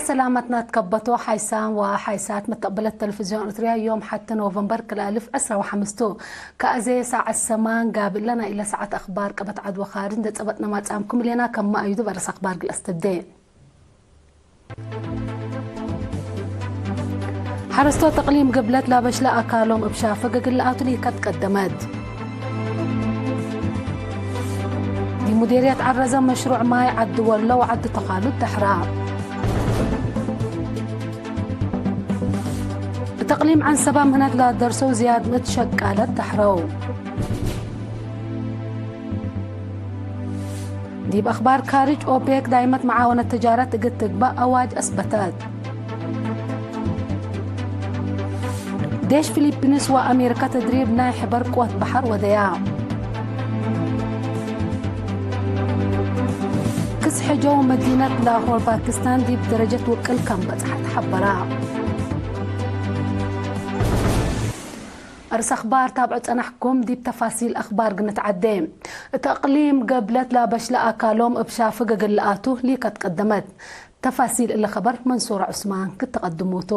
ሰላማትና ትከበቶ ሓይሳን ወሓይሳት መተቕበለት ቴሌቪዝዮን ኤርትርያ ዮም ሓቲ ኖቨምበር ክልተ ኣልፍ ዕስራ ወሓምስቱ። ከኣዜ ሰዓት ሰማን ጋብእለ ናይ ኢለ ሰዓት ኣኽባር ቀበት ዓድ ወኻሪ እንደ ጸበጥና ማጻምኩም ሌና ከማእዩ ዝበረስ ኣኽባር ግልኣስ ተብደ። ሓረስቶት እቕሊም ግብለት ላበሽለ ኣካሎም እብ ሻፈ ገግልኣቱ ሊከት ቀደመት። ዲሙዴርያት ዓረዘ መሽሩዕ ማይ ዓዲ ወሎ ወዓዲ ተኻሉት ዳሕራ። እተቕሊም ዓንሰባ ምህነት ላደርሰው ዝያድ ምእት ሸቃለት ዳሕረው። ዲብ ኣኽባር ካርጅ ኦፔክ ዳይመት መዓወነት ተጃረት እግል ትግባእ ኣዋጅ ኣስበተት። ዴሽ ፊሊፒንስ ወኣሜሪካ ተድሪብ ናይ ሕበር ቅወት በሓር ወደያ። ክስ ሕጆ መዲነት ላሆር ፓኪስታን ዲብ ደረጀት ውቅል ከም በጽሓት ሓበራ። ኣርስ ኣኽባር ታብዑ ጸናሕኩም ዲብ ተፋሲል ኣኽባር ግንትዓደ። እቲ ኣቕሊም ገብለት ላበሽለ ኣካሎም እብ ሻፍ ገግልኣቱ ሊከት ቀደመት። ተፋሲል እለ ኸበር መንሱር ዑስማን ክትተቐድሙቱ።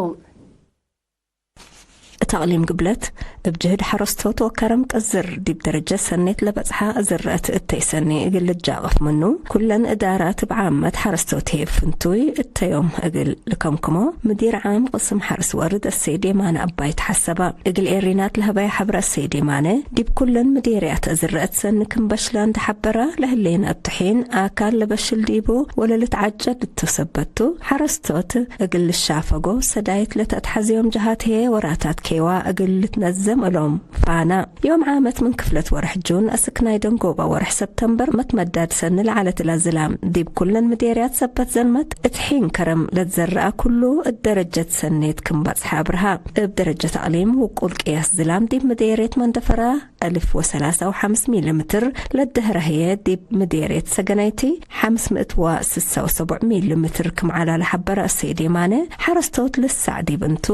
እቲ ኣቕሊም ግብለት እብ ጅህድ ሓረስቶት ወከረም ቅዝር ዲብ ደረጀ ሰኔት ለበጽሓ ዝረአት እተይሰኒ እግል ልጃቐፍ ምኑ፣ ኩለን እዳራት እብ ዓመት ሓረስቶት ህየብ ፍንቱይ እተዮም እግል ልከምክሞ፣ ምዲር ዓም ቅስም ሓርስ ወርድ ኣሰይድ የማነ ኣባይ ተሓሰባ። እግል ኤሪናት ለህበያ ሓብረ ኣሰይድ የማነ፣ ዲብ ኩለን ምዴርያት ዝረአት ሰኒ ክም በሽላ እንደሓበራ፣ ለህሌን ኣትሒን ኣካል ለበሽል ዲቡ ወለልት ዓጨድ እተሰበቱ፣ ሓረስቶት እግል ልሻፈጎ ሰዳይት ለተትሓዝዮም ጀሃት ህየ ወራታት ኬዋ እግል ልትነዘም እሎም። ፋና ዮም ዓመት ምን ክፍለት ወርሕ ጁን እስክ ናይ ደንጎባ ወርሕ ሰብተምበር መትመዳድ ሰኒ ለዓለት እላ ዝላም ዲብ ኩለን ምዴርያት ሰበት ዘልመት እት ሒን ከረም ለትዘረኣ ኩሉ እት ደረጀት ሰኔት ክም ባጽሐ ኣብርሃ። እብ ደረጀት ኣቕሊም ውቁል ቅያስ ዝላም ዲብ ምዴርየት መንደፈራ እልፍ ወሰላሳ ወሓምስ ሚሊ ምትር ለድህረ ህየ ዲብ ምዴርየት ሰገናይቲ ሓምስ ምእት ወስሳ ወሰቡዕ ሚሊ ምትር ክም ዓላ ለሓበረ ኣሰይድ የማነ፣ ሓረስቶት ልሳዕ ዲብ እንቱ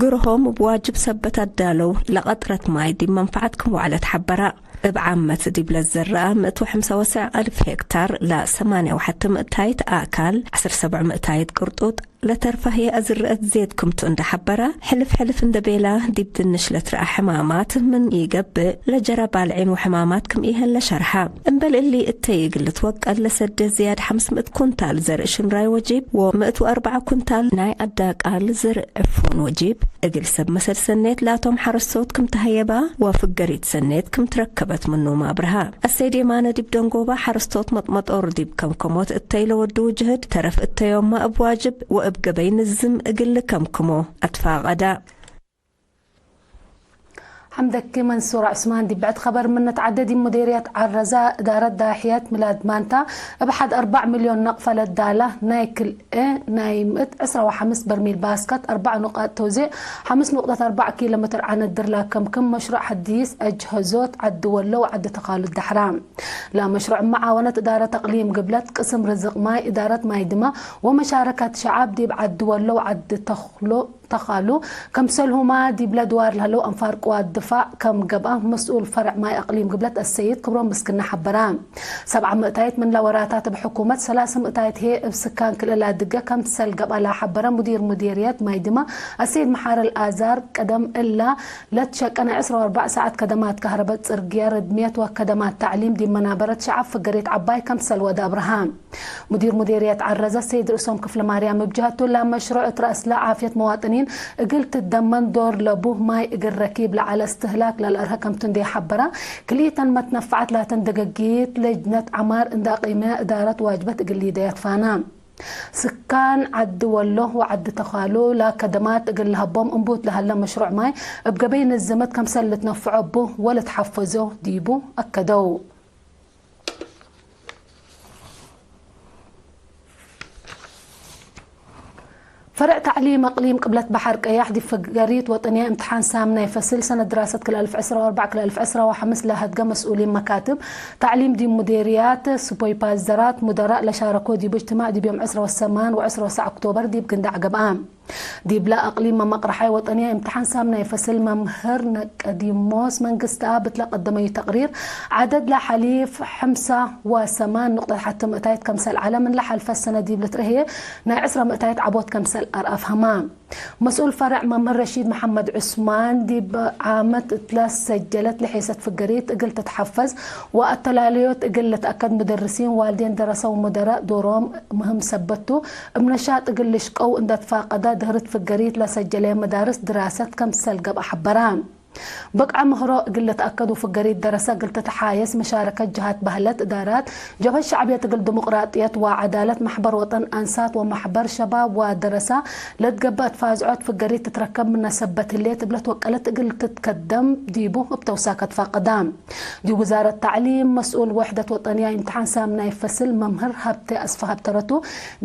ግርሆም እብ ዋጅብ ሰበት ኣዳለው ለቐጥረት ማይ ዲብ መንፈዓት ክም ወዕለት ሓበራ። እብ ዓመት ዲብ ለዘረኣ ምእት ወሓምሳ ወሰዕ ኣልፍ ሄክታር ለሰማንያ ወሓቲ ምእታይት ኣካል፣ ዓሰርተ ሰብዕ ምእታይት ቅርጡጥ ለተርፋ ህየ ኣዝረአት ዜድ ክምቱ እንደ ሓበራ፣ ሕልፍ ሕልፍ እንደ ቤላ ዲብ ድንሽ ለትረኣ ሕማማት ምን ይገብእ ለጀራ ባልዒን ወሕማማት ክም ኢሀን ለሸርሓ። እምበል እሊ እተይ እግል ልትወቀል ለሰደ ዝያድ ሓምስ ምእት ኩንታል ዘርእ ሽንራይ ወጂብ ወምእት ወኣርባዓ ኩንታል ናይ ኣዳቃል ዘርእ ዕፉን ወጂብ። እግል ሰብ መሰል ሰኔት ላቶም ሓረስቶት ክም ተሃየባ ወፍገሪት ሰኔት ክም ትረከበት ምኑም ኣብርሃ። ኣሰይድ የማነ ዲብ ደንጎባ ሓረስቶት መጥመጦር ዲብ ከም ከሞት እተይ ለወድው ጅህድ ተረፍ እተዮማ እብ ዋጅብ ወእብ ገበይ ንዝም እግል ከምክሞ ኣትፋቐዳ። ሓምደኪ መንሱር ዑስማን ዲብ ብዕድ ኸበር ምነት ዓደ ዲብ ሙዴርያት ዓረዛ እዳረት ዳሕየት ምላድ ማንታ እብ ሓድ ኣርባዕ ሚልዮን ነቕፈ ለዳላ ናይ ክልኤ ናይ ምእት ዕስራ ወሓምስ በርሚል ባስከት ኣርባዕ ኑቓጥ ተውዜዕ ሓምስ ኑቕጠት ኣርባዕ ኪሎ ሜትር ዓነት ድርላ ከምክም መሽሩዕ ሓዲስ ኣጅሀዞት ዓዲ ወሎ ወዓዲ ተኻሉ ዳሕራ። ለመሽሩዕ መዓወነት እዳረት ኣቕሊም ግብለት ቅስም ርዝቕ ማይ እዳረት ማይ ድማ ወመሻረከት ሸዓብ ዲብ ዓዲ ወሎ ወዓዲ ተኽሎ ተኻሉ ከምሰልሁማ ዲብ ለድዋር ለህለው ኣንፋር ቅዋት ድፋዕ ከም ገብኣ መስኡል ፈርዕ ማይ ኣቕሊም ግብለት ኣሰይድ ክብሮም ምስግና ሓበራ። ሰብዓ ምእታይት ምን ለወራታት እብ ሕኩመት ሰላሳ ምእታይት ህየ እብ ስካን ክልላ ድገ ከምሰል ገብኣ ለሓበረ ሙዲር ሙዲርየት ማይ ድማ ኣሰይድ መሓረ ልኣዛር ቀደም እላ ለትሸቀ ናይ ዕስራ ወኣርባዕ ሰዓት ከደማት ካህረበት ጽርግያ ርድምየት ወከደማት ታዕሊም ዲብ መናበረት ሸዓብ ፍገሬት ዓባይ ከምሰል ወደ ኣብርሃ። ሙዲር ሙዴርየት ዓረዘ ሰይድ ርእሶም ክፍለ ማርያም እብ ጀሀቱ ላመሽሩዕ እት ረእስለ ዓፍየት መዋጥኒን እግል ትደመን ዶር ለቡ ማይ እግል ረኪብ ለዓለ እስትህላክ ለልአርሀ ከምቱ እንዴ ሐበራ፣ ክልኢተን መትነፋዓት ላተን ደገጊት ለጅነት ዐማር እንዳ አቂመ እዳረት ዋጅበት እግል ሊደያት ፋና። ስካን ዐዲ ወሎ ወዐዲ ተኻሉ ላከደማት እግል ለሀቦም እንቡት ለሀለ መሽሩዕ ማይ እብ ገበይ ንዝመት ከምሰል ልትነፍዖ እቡ ወልትሐፈዞ ዲቡ አከደው። فرع تعليم أقليم قبلة بحر قياح دي فقريت وطنية امتحان سام ناي فصل سنة دراسة كل ألف عشرة وأربع كل ألف عشرة وخمس لهدقة مسؤولين مكاتب تعليم دي مديريات سبويبازرات مدراء لشاركو دي باجتماع دي بيوم عشرة والثمان وعشرة وسع أكتوبر دي بقندع قبام. ዲብላ ኣቕሊም መማቕርሓይ ወጠንያ እምትሓን ሳምናይ ፈስል መምህር ነቀዲሞስ መንግስቲ ኣብ እትላ ቀደመዩ ተቕሪር ዓደድ ላሓሊፍ ሕምሳ ወሰማን ንቁጠት ሓቲ ምእታይት ከምሰል ዓለም እንላሓልፈ ሰነ ዲብልት ርህየ ናይ ዕስራ ምእታይት ዓቦት ከምሰል ኣርኣፍ ሃማ። መስኡል ፈረዕ መምህር ረሺድ መሓመድ ዑስማን ዲብ ዓመት እትላ ሰጀለት ልሒሰት ፍገሪት እግል ትትሓፈዝ ወኣተላለዮት እግል ልትኣከድ ሙደርሲን ዋልዴን ደረሰው ሙደራእ ዶሮም ምህም ሰበቱ እብ ነሻጥ እግል ልሽቀው እንደ ትፋቀዳ ድህርት ፍገሪት ለሰጀለየ መዳርስ ድራሰት ከምሰል ገብኣ ሓበራ። ብቅዓ ምህሮ እግል ልትኣከድ ውፍገሪት ደረሰ እግል ትትሓየስ መሻረከት ጀሃት ባህለት እዳራት ጀብሀት ሸዕብየት እግል ዲሞቅራጥየት ወዓዳለት ማሕበር ወጠን ኣንሳት ወማሕበር ሸባብ ወደረሳ ለትገብአ ትፋዝዖት ፍገሪት ትትረከብ ምነ ሰበት ህሌት እብለት ወቀለት እግል ትትከደም ዲቡ እብ ተውሳከ ትፋቀዳ። ዲብ ውዛረት ታዕሊም መስኡል ወሕደት ወጠንያ እምትሓን ሳምናይ ፈስል መምህር ሀብተ ኣስፋ ሀብተረቱ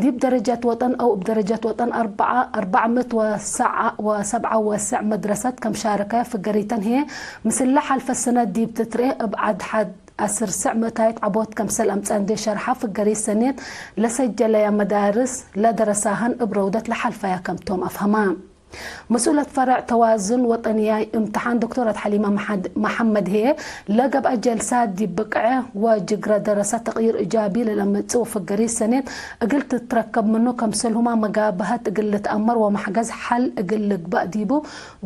ዲብ ደረጃት ወጠን ኣው እብ ደረጃት ወጠን ኣርባዓ ኣርባዕ ምእት ወሰዓ ወሰብዓ ወሰዕ መድረሰት ከም ሻረከ ፍገሪተን ህየ ምስላ ሓልፈ ሰነት ዲብ ትትርኤ እብ ዓድ ሓድ ኣስር ስዕ ምእታይት ዓቦት ከምሰል ኣምጸ እንዴ ሸርሓ ፍገሪት ሰኔት ለሰጀለያ መዳርስ ለደረሳህን እብ ረውደት ለሓልፈያ ከምቶም ኣፍሀማ። መስኡለት ፈረዕ ተዋዝን ወጠንያይ እምትሓን ዶክተራት ሓሊማ መሓድ-፣ መሓመድ ህየ ለገብአ ጀልሳ ዲብ ብቅዐ ወጅግረ ደረሳ ተቕይር እጃቢ ለለመጽእ ወፍገሪት ሰኔት እግል ትትረከብ ምኑ ከምሰልሁማ መጋባህት እግል ልትኣመር ወማሕገዝ ሓል እግል ልግባእ ዲቡ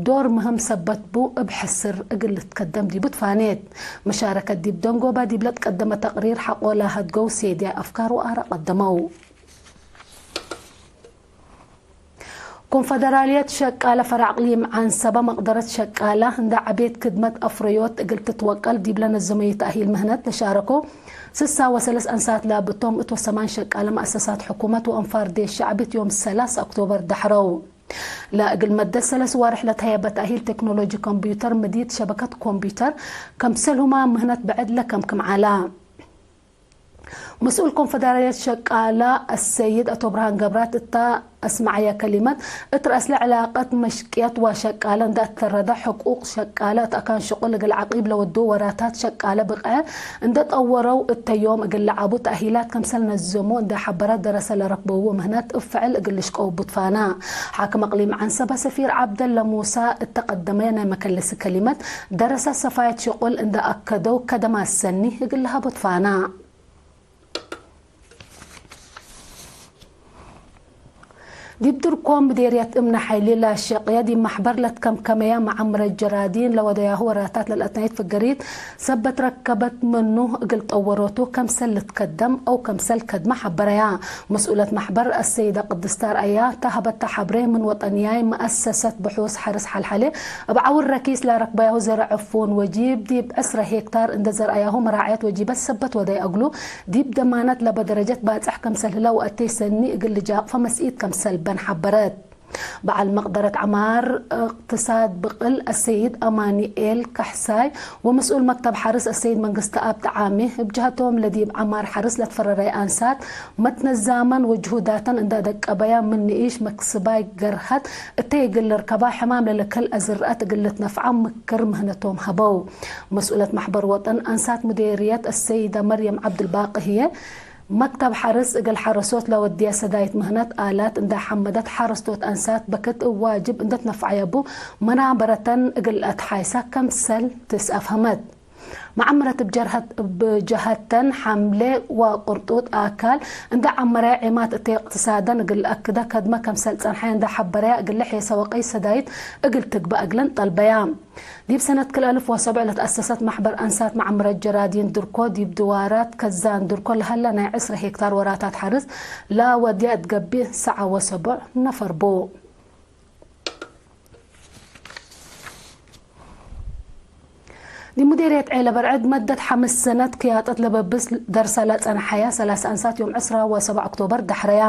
ዶር ምህም ሰበት ቡ እብ ሕስር እግል ልትከደም ዲቡ ትፋኔት። መሻረከት ዲብ ደንጎባ ዲብ ለትቀደመ ተቅሪር ሓቆላ ሀድገው ሴድያ ኣፍካር ወኣረ ቀደመው። ኮንፈደራልየት ሸቃለ ፈራዕ ኣቅሊም ዓንሰባ መቅደረት ሸቃላ እንዳ ዓቤት ክድመት ኣፍረዮት እግል ትትወቀል ዲብ ለነዘመዩ ተእሂል ምህነት ለሻረኮ ስሳ ወሰለስ ኣንሳት ላብቶም እት ወሰማን ሸቃለ መኣሰሳት ሕኩመት ወአንፋር ዴሽ ሸዕብት ዮም ሰላስ ኦክቶበር ዳሕረው። ለእግል መደት ሰለስ ዋርሕ ለተሀየበ ተእሂል ቴክኖሎጂ ኮምፒውተር ምዲት ሸበከት ኮምፒውተር ከምሰልሁማ ምህነት ብዕድ ለከምክም ዓላ። መስኡል ኮንፈደራልየት ሸቃላ አሰይድ አቶ ብርሃን ገብራት እታ አስመዓያ ከሊመት፣ እት ረአስለ ዕላቀት መሽቅየት ወሸቃለ እንዳ እተረደ ሕቁቅ ሸቃለ እት አካን ሽቁል እግል ዓቂብ ለወዱ ወራታት ሸቃለ ብቅዐ እንደ ጠወረው እተዮም እግል ለዓቡ ተእሂላት ከምሰል ነዘሙ እንደ ሐበረ ደረሰ ለረክበዎ ምህነት እብ ፍዕል እግል ልሽቀው ቡትፋና። ሓክም አቅሊም ዓንሰባ ሰፊር ዓብደለ ሙሳ እተቀደመ ናይ መከለሲ ከሊመት ደረሰ ሰፋየት ሽቁል እንደ አከደው ከደማ ሰኒ እግል ለሃቦ ትፋና። ዲብ ድርኮ ምዴርየት እምነ ሓይሊ ላሸቅየ ዲብ ማሕበር ለትከምከመያ መዓምረት ጀራዲን ለወደያሁ ወራታት ለልአትናይት ፍገሪት ሰበት ረከበት ምኑ እግል ጠወሮቱ ከምሰል ልትከደም አው ከምሰል ከድመ ሓበረያ። መስኡለት ማሕበር አሰይደ ቅድስት አርአያ ታህበታ ሓብሬ ምን ወጠንያይ መአሰሰት ብሑስ ሓርስ ሓልሓሌ እብ ዓውር ረኪስ ላረክበያሁ ዘርዐ ፉን ወጂብ ዲብ ዕስረ ሄክታር እንደ ዘርአያሁ መራዕየት ወጂበት ሰበት ወደይ አግሉ ዲብ ደማነት ለበ ደረጀት ባጽሕ ከምሰል ህላ ወአተይ ሰኒ እግል ልጃቅፈ መስኢት ከምሰል በን ሓበረት። በዓል መቅደረት ዐማር እቅትሳድ ብቅል አሰይድ አማኒኤል ካሕሳይ ወመስኡል መክተብ ሓርስ አሰይድ መንግስተኣብ ጠዓሜ እብ ጀሀቶም ለዲብ ዐማር ሓርስ ለትፈረረይ አንሳት መትነዛመን ወጅሁዳተን እንዳ ደቀበያ ምን ንኢሽ መክስባይ ገርሀት እተይ እግል ልርከባ ሕማም ለለከል አዝርአት እግል ልትነፍዓ ምክር ምህነቶም ሀበው። መስኡለት ማሕበር ወጠን አንሳት ሙዴርየት አሰይደ መርየም ዐብዱልባቂ ህዬ መክተብ ሐርስ እግል ሐረሶት ለወድየ ሰዳይት ምህነት ኣላት እንዳ ሐመደት ሐረስቶት አንሳት በክት እብ ዋጅብ እንደ ትነፍዐየ ቡ መናበረተን እግል አትሓይሳ ከምሰል ትስአፍሀመት። መዓምረት እብ ጀርሀት-፣ እብ ጀሀተን ሐምሌ ወቅርጡጥ አካል እንዳ ዐመረያ ዒማት እተይ እቅትሳደን እግል አክደ ከድመ ከምሰል ጸንሐየ እንዳ ሐበረያ እግለ ሔሰ ወቀይ ሰዳይት እግል ትግበእ እግለን ጠልበያ። ዲብ ሰነት ክል አልፍ ወሰብዕ ለትአሰሰት ማሕበር አንሳት መዓምረት ጀራዲን ድርኮ፣ ዲብ ድዋራት ከዛን ድርኮ ለሀላ ናይ ዕስረ ሄክታር ወራታት ሐርስ ለወድያ እት ገብእ ሰዓ ወሰቡዕ ነፈር ቡ። ሙዴርየት ዔለ በርዕድ መደት ሓምስ ሰነት ክያጠት ለበብስ ደርሳ ላጸንሓያ ሰላሳ ኣንሳት ዮም ዕስራ ወሰባ ኦክቶበር ዳሕረያ።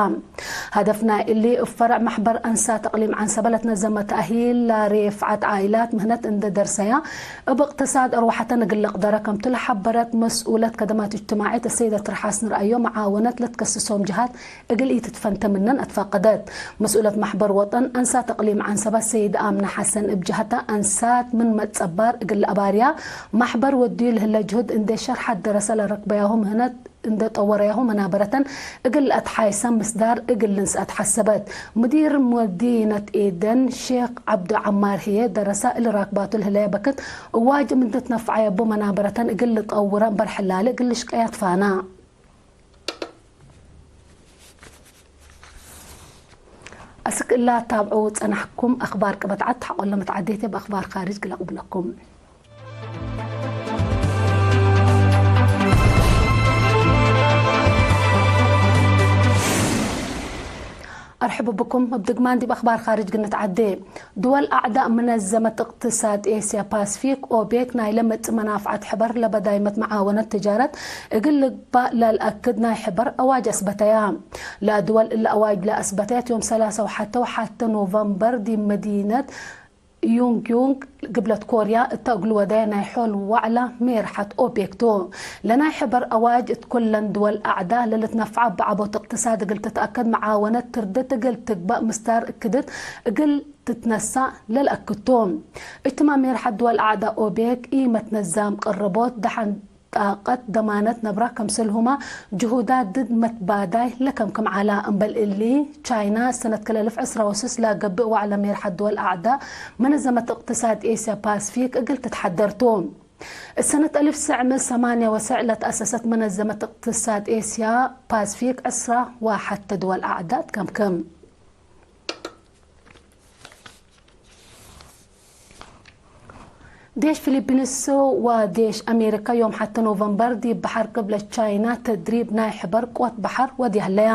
ሃደፍና እሊ እብ ፈርዕ ማሕበር ኣንሳት እቅሊም ዓንሰበ ለትነዘመ ተኣሂል ላሬፍዓት ዓኢላት ምህነት እንደ ደርሰያ እብ እቅትሳድ ኣርዋሕተን እግል ልቅደረ ከምቱ ለሓበረት መስኡለት ከደማት እጅትማዒት እሰይደ ትርሓስ ንርኣዮ መዓወነት ለትከስሶም ጅሃት እግል ኢትትፈንተ ምነን ኣትፋቀደት። መስኡለት ማሕበር ወጠን ኣንሳት እቅሊም ዓንሰባ ሰይድ ኣምነ ሓሰን እብ ጅሃታ ኣንሳት ምን መጸባር እግል ኣባርያ ማሕበር ወድዩ ልህለ ጅሁድ እንዴ ሸርሓት ደረሰ ለረክበያሁ ምህነት እንደ ጠወረያሁ መናበረተን እግል ኣትሓይሰ ምስዳር እግል ልንስኣት ሓሰበት። ሙዲር መዲነት ኤደን ሼክ ዓብዱ ዓማር ህየ ደረሳ እሊ ራክባቱ ልህለያ በክት እዋጅ ምንትትነፍዓየቡ መናበረተን እግል ልጠውረ እምበር ሕላል እግል ልሽቀያ ትፋና። ኣስክ እላ ታብዑ ጸናሕኩም ኣኽባር ቅበትዓት ተሓቆሎ መትዓዴቴ ብኣኽባር ካሪጅ ግላቕ ብለኩም። ኣርሕቡ ብኩም እብ ድግማን ዲብ ኣኽባር ካሪጅ ግንትዓዴ። ድወል ኣዕዳእ መነዘመት እቅትሳድ ኤስያ ፓስፊክ ኦቤክ ናይ ለመጽእ መናፍዓት ሕበር ለበዳይመት መዓወነት ትጃረት እግል ልግባእ ለልኣክድ ናይ ሕበር ኣዋጅ ኣስበተያ። ለድወል እለ ኣዋጅ ለኣስበተያት ዮም ሰላሳ ወሓተ ወሓተ ኖቨምበር ዲብ መዲነት ዩንግዩንግ ግብለት ኮርያ እተ እግል ወደየ ናይ ሖል ዋዕላ ሜርሓት ኦፔክ ቱ። ለናይ ሕበር ኣዋጅ እት ኩለን ድወል ኣዕዳ ለልትነፍዓ ብዓቦት እቅትሳድ እግል ትትኣከድ መዓወነት ትርድት እግል ትግባእ ምስዳር እክድት እግል ትትነሳእ ለልኣክድ ቱ። እጅትማዕ ሜርሓት ድወል ኣዕዳ ኦፔክ ኢመትነዛም ቅርቦት ደሓን ጣቀት ደማነት ነብራ ከምሰልሁማ ጅሁዳት ድድ መትባዳይ ለከምክም ዓላ። እምበል እሊ ቻይና ሰነት ክልተ ኣልፍ ዕስራ ወስስ ላገብእ ዋዕላ ሜርሓት ድወል ኣዕዳ መነዘመት እቅትሳድ ኤስያ ፓስፊክ እግል ትትሓደር ቱ። እሰነት ኣልፍ ሰዕ ምእት ሰማንያ ወሰዕ ለትኣሰሰት መነዘመት እቅትሳድ ኤስያ ፓስፊክ ዕስራ ወሓተ ድወል ኣዕዳ ትከምክም። ዴሽ ፊሊፒንስ ወዴሽ ኣሜሪካ ዮም ሓተ ኖቨምበር ዲብ በሓር ቅብለት ቻይና ተድሪብ ናይ ሕበር ቅወት በሓር ወድያ ህለያ።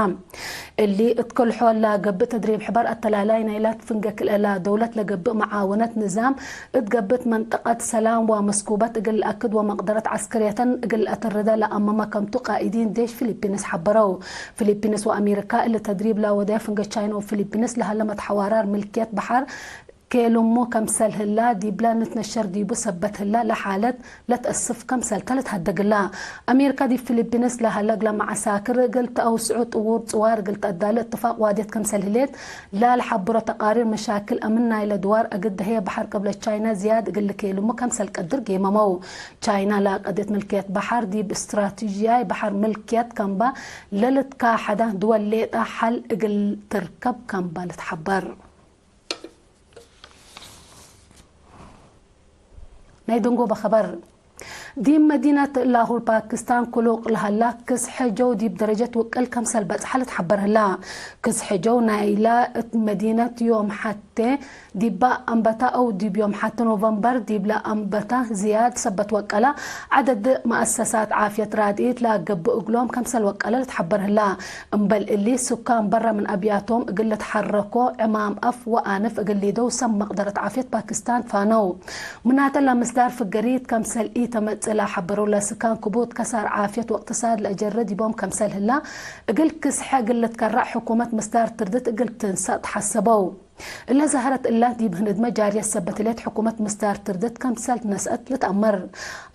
እሊ እት ክልሖ ላገብእ ተድሪብ ሕበር ኣተላላይ ናይላ ፍንገ ክልኤላ ደውለት ለገብእ መዓወነት ንዛም እት ገብእ መንጠቀት ሰላም ወመስኩበት እግል ለኣክድ ወመቅደረት ዓስከርየተን እግል ለኣተርደ ለኣመመ ከምቱ ቃኢዲን ዴሽ ፊሊፒንስ ሓበረው። ፊሊፒንስ ወኣሜሪካ እሊ ተድሪብ ላወደያ ፍንገ ቻይና ወፊሊፒንስ ለሀለ መትሐዋራር ምልክየት በሓር ኬልሙ ከምሰል ህላ ዲብላ ንትነሸር ዲቡ ሰበት ህላ ለሓለት ለትአስፍ ከምሰልተ ልትሀደግላ። ኣሜሪካ ዲብ ፊሊፒንስ ለሀለ እግለ መዓሳክር እግል ተአውስዑ ጥውር ጽዋር እግል ተአዳለ እትፋቅ ዋድየት ከምሰል ህሌት ላልሓብሮ ተቃሪር መሻክል አምን ናይለ ድዋር አግድ ደህየ በሐር ቅብለት ቻይና ዝያድ እግል ልኬልሙ ከምሰል ቀድር ጌመመው። ቻይና ላቀድየት ምልክየት በሐር ዲብ እስትራቲጂያይ በሐር ምልክየት ከምባ ለልትካሐዳ ድወል ሌጣ ሐል እግል ትርከብ ከምባ ልትሐበር። ናይ ደንጎበ ኸበር። ዲብ መዲነት ላሁር ፓክስታን ክሉቅ ለሀላ ክስሐ ጀው ዲብ ደረጀት ውቅል ከምሰል በጽሐ ልትሐበር ህላ። ክስሐ ጀው ናይላ እት መዲነት ዮም ሐቴ ዲባ ኣንበታ አው ዲብ ዮም ሐቴ ኖቨምበር ዲብላ ኣንበታ ዝያድ ሰበት ወቀላ ዐደድ መአሰሳት ዓፍየት ራድኢት ለአገብእ እግሎም ከምሰል ወቀለ ልትሐበር ህላ። እምበል እሊ፣ ሱካን በረ ምን አብያቶም እግል ልትሐረኮ ዕማም አፍ ወአንፍ እግል ሊደው ሰብ መቅደረት ዓፍየት ፓኪስታን ፋነው። ምናተ ለምስዳር ፍገሪት ከምሰል ኢተመጽእ ለሐበረው ለስካን ክቡድ ከሳር ዓፍየት ወእቅትሳድ ለአጀረ ዲቦም ከምሰል ህላ፣ እግል ክስሐ እግል ልትከረዕ ሕኩመት ምስዳር ትርድት እግል ትንሰእ ተሐሰበው። እለ ዛህረት እላ ዲብ ህንድመ ጃርየት ሰበት ህሌት ሕኩመት ምስዳር ትርድት ከምሰል ነስአት ልትአመር።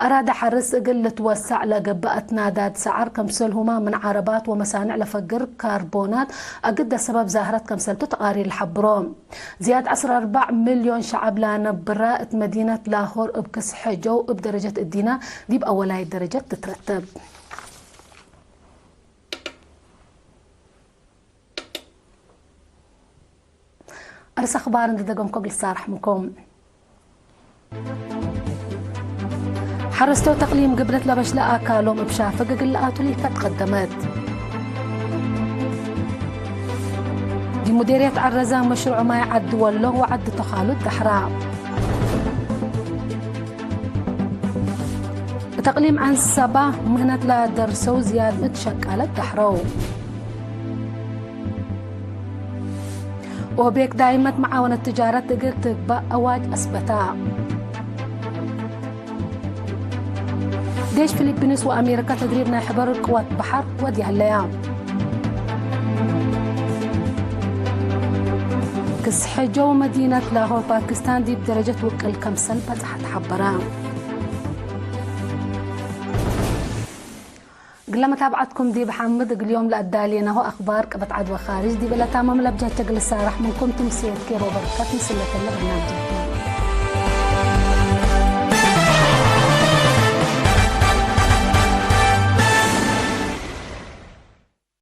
አራደ ሐርስ እግል ልትወሳዕ ለገብአት ናዳድ ሰዓር ከምሰልሁማ ምን ዓረባት ወመሳንዕ ለፈግር ካርቦናት አግደ ሰበብ ዛህረት ከምሰልቱ ተቃሪር ለሐብሮ። ዝያድ ዐስር አርባዕ ሚልዮን ሸዐብ ላነብራ እት መዲነት ላሆር እብ ክስሐ ጀው እብ ደረጀት እዲና ዲብ አወላይት ደረጀት ትትረተብ። ኣርእስቲ ኣኽባር እንተደገምኮ እግል ልሳርሕ ምንኩም። ሐረስቶት እቅሊም ግብለት ለበሽለ አካሎም እብ ሻፍግ እግል ለኣቱ ሊከት ቀደመት። ዲብ ሙዴርየት ዐረዛ መሽሩዕ ማይ ዐዲ ወሎ ወዐዲ ተኻሉት ዳሕራ። እት እቅሊም ዐንሰባ ምህነት ለደርሰው ዝያድ ምእት ሸቃለት ዳሕረው። ኦቤክ ዳይመት መዓወነት ትጃረት እግል ትግባእ አዋጅ አስበታ። ጀሽ ፊሊፒንስ ወኣሜሪካ ተድሪብ ናይ ሕበር ቅዋት ባሕር ወዲያ ኣለያ። ክስሐ ጀው መዲነት ላሆር ፓኪስታን ዲብ ደረጀት ውቅል ከምሰል በጽሓ ተሓበረ። ግለ መታብዓትኩም ዲብ ሓምድ እግልዮም ለኣዳልየናሁ ኣኽባር ቀበት ዓድ ወኻሪጅ ዲብ ለታመም ለብጃቸ ግልሳራሕ ምንኩም ትምስየትኪ ሮበርት ከት ምስለተለ በርናምጃትና።